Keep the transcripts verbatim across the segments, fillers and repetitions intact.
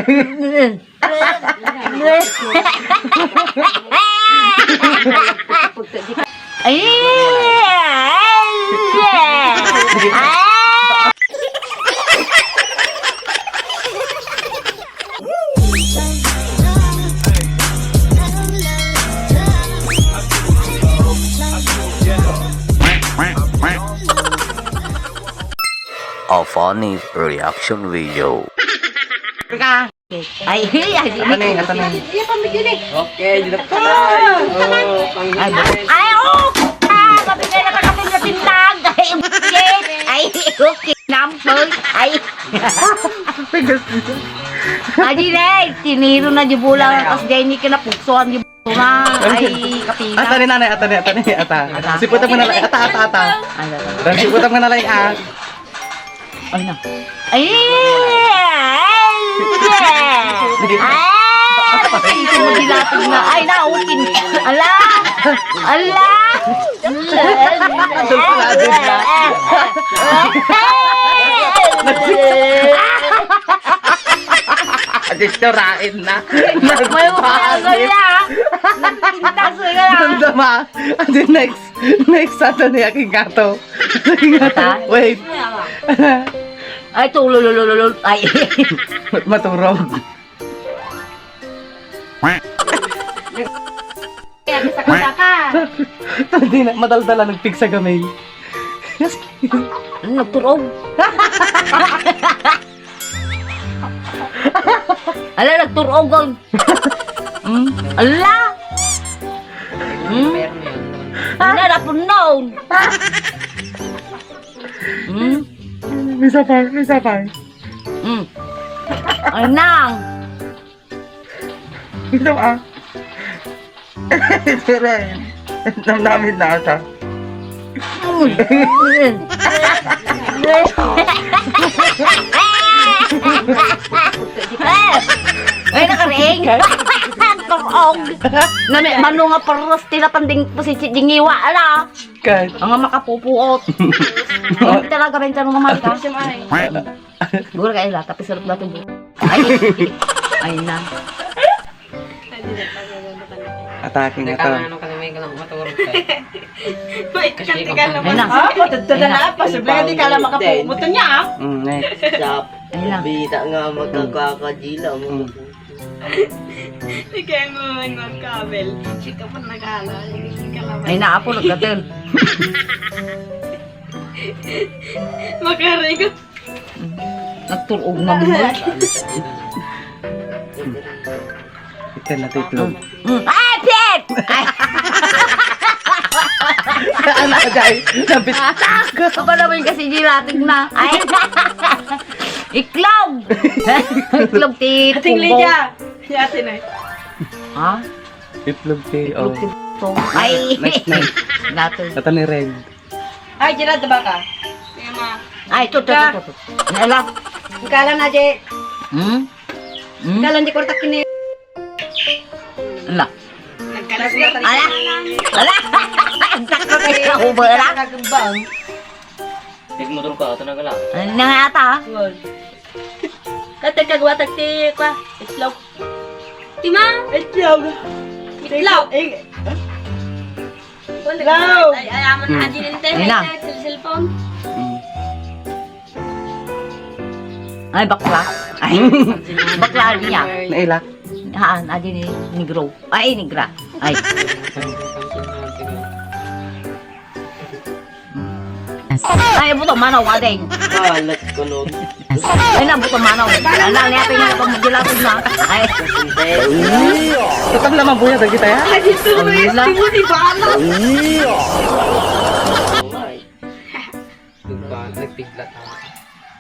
Ay! A funny reaction video. Ay, ay, ay, Atane, atane. Okay, di na pa. Ay, oh! Ah, mabigay na pala kami na tindag. Ay, okay. Ay, okay. Number. Ay. Adi na, tiniro na di bola. Kas di ni kinapugsuan di bola. Ay, kapila. Atane, nanay, atane, atane, ata. Ata. Siputan mo na lang, ata, ata, ata. Ay, ata. Siputan mo na lang, ah. Ay, na. Ay! Ay! Ay! Ay, ito mo dilatag na. Ay, na, ukin. Ala! Ala! Dito, rain na. May upagan na. Nagpintas na. Damdama. Adi next. Next, ato ni aking gato. Aking gato. Ata? Wait. Ay, tululululul. Ay. Maturog. Kaya, sakasaka. Hindi na, madaldala, nagpigsa gamay. Ano, nagturog? Ala, nagturog, oh. Mm. Ala! Mm. Ala, napunaw. Mm. May isa pa, may isa pa. Mm. Ay, nang. Ito, ah. Ito rin. Namnamin na ata. Ay, nakaring. Turog. Nami, mano nga paras, tinatanding po si, si Jingiwa, ala. Kan. Ang makapupuot. Ay, talaga, benta mo naman ka. Gura ka, ila, tapi sarap na ito. Ay, ay na. Atake nga to. Ano ka naman yung galang maturog ka? May Kasi kanti ka naman. Ay, na. Ah, patagtada na. Pasubli ka, di ka lang makapumuto niya, ah. Mm, next. Sa Ay, na. Bida nga magkakakadila mo. Mm. Ikaw yung mga kabel. Sika pa nagala. Sika lang. Ay, na, apo, nagkatel. Makarigo. Nagturog na mo. Ito na, titlog. Mm. Ay, Pip! Ay. Ano, Jai? Nabitak! Gusto ko naman kasi dilating na. Ay. Iklog! Iklog ti Ating Pugo. Lydia! Si Ate Nay. Ha? Itlog ti, Iklog oh. Ti Pugo. Ay! Next, next. Nato. Ito ni Red. Ay, Gerard, diba ka? Ay, ito, ito, ito, ito. Nala. Ang kalan na, Je. Hmm? Hmm? Ang kalan di kwarta kini. Ala. Nagkalas na tayo. Ala. Ala. Ang takot ay kaubo, ala. Nagkagambang. Tigmotor ka, ito na gala. Ano na nga ata? Yun. Katagkagwatag ti, kwa, itlog. Ti ma? Itlog. Itlog. Eh, Wow! Ay, ay, aman na, adin inte. Ay, na. Ay, cellphone. Mm. Ay, bakla. Ay, bakla niya. Nailak. Haan, adin ni negro. Ay, negra. Ay. Ay, buto, manaw, ading. Alat ko, no. Ay, na, buto manaw. Ala, niya, tingnan ko, magilatod na. Ay. Tatang lamang buya, dagita ya? Ay, dito, Ay, wala. Gusto mo si Bala? Nagba-, nagpiglat ako.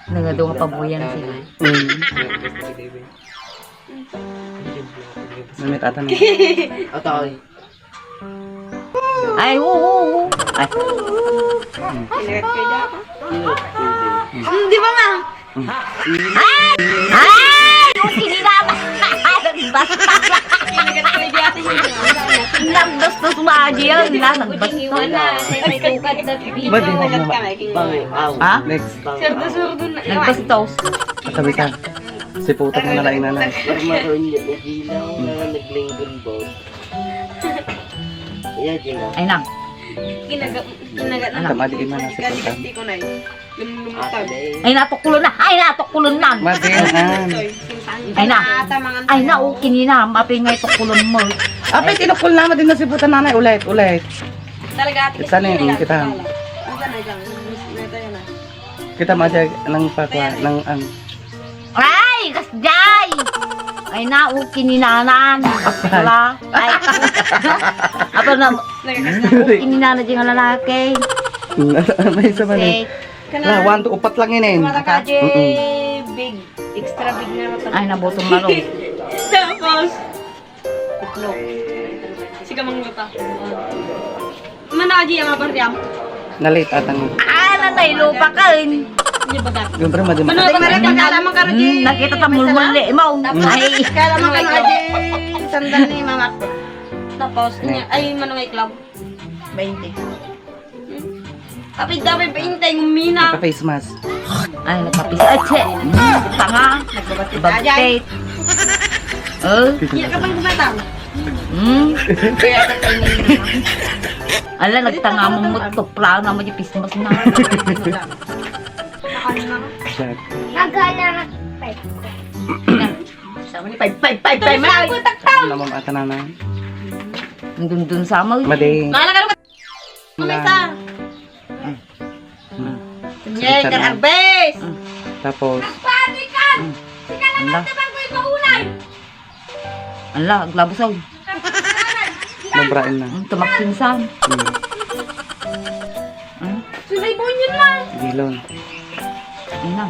Nangado nga pabuyan sila. Mm. Namit ata na. Atay. Ay, oo, oo, oo. Ay. Kinagat kayo dyan, ha? Hmm, di ba nga? Ay! Ay! Yung sinirama! Ay, basta! Kinagat kayo dyan, ha? Nagbastos mo, Adi, yan. Nagbastos. Wala. May sukat na video. Ba, di na Kinagat naman. Kami, kinagat. Ha? Next. Surdo-surdo na. Nagbastos. Katabi ka. Siputan mo na lang, nanay. Pero maroon niya, nagilaw na naglinggol ba? Iya, Gina. Ay, nang. Kinaga, kinaga na. Tama, di man nasiputan. Ganti ko na eh. Lumulutag. Ay, natukulon na. Ay, natukulon na. Madian. Ay, na. Ay, na, okay ni na. Mapingay tukulon mo. Apay, tinukol na, madian na siputan, nanay. Ulit, ulit. Talaga, ate, kita na yun, kita. Ang ganda dyan. Mas, may tayo na. Kita, madian, nang pakwa, nang ang. Ay, kasjay! Ay, na, okay ni nanan. Wala. Ay. Ato na, okay ni nanan dyan nga lalaki. May isa man eh. Sige. La, one, two, upat lang yun eh. Wala ka, Jay. Mm-mm. Big. Extra big na naman. Ay, nabuto maro. Tapos, itlog. Sige, mangluto. Mana, Jay, ang abariam? Nalit atang. Ah, nanay, lupa ka, eh. Hindi ba dati? Siyempre, madi- Mano, madi- pagkakalaman ka, Jay. Hmm, nakita ta mulmuli mo. Tapos, ay. Kalaman ka na, Jay. Sandal ni Mama. Tapos, niya, ay, mano nga iklog? Bainte. Kapit dapat paintay ng mina. Naka-face mask. Ay, naka-face. Ay, tse. Hmm, tanga. Bagtit. Oh. Iya ka pang gumatang. Hmm. Ala, nagtanga mo mo, tupla na mo di face mask na. Shot. Nagkala. Sama ni five, five, five, five, man. Ano naman ata, nanay? Ang dundun sa mo. Madi. Nalagaro ka. Wala. Isa. Mm. Yay, Richard Cararbes! Mm. Tapos, nagpadi ka! Mm. Sika lang ang tabang ko ipaulay! Ala, aglabusaw. Mabrain na. Mm, tumakpinsan. Mm. Mm. Sunay po yun, ma! Dilon. Ay na.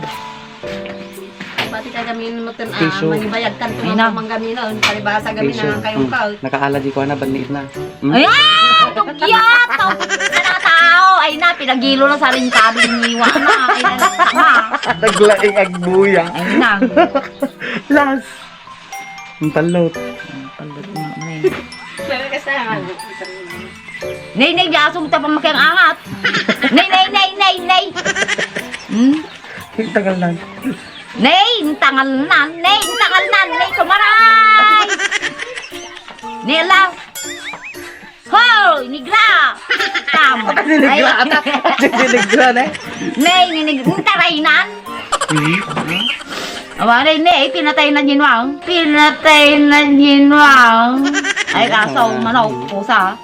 Pati kagamin mo ten, ah, tissue. Manibayag kan tumang gamino, palibasa gamin na kayong kaot. Nakaala di ko na, banliit na. Hmm? Ay, ah! Dugyot! Sana tao! Ay na, pinagilo na sa rin tabi ni Iwa na. Ay na, na. Naglaing agbuya. Ay na. Las. Ang talot. Ang talot na, na. Meron ka sa Nay, nay, di asong ta pamakiang angat. Nay, nay, nay, nay, nay. Hmm? Ang tagal na. Nay, ang tangal na. Nay, ang tangal na. Nay, kumaray. Nay, ala. Hoy, nigra. Tam. Ay, nigra. Ay. Ata, nigra na. Nay, ninig-, ang taraynan. Hmm? Awa, nay, nay, pinatay na ginwang. Pinatay na ginwang. Ay, kaso, manok, pusa.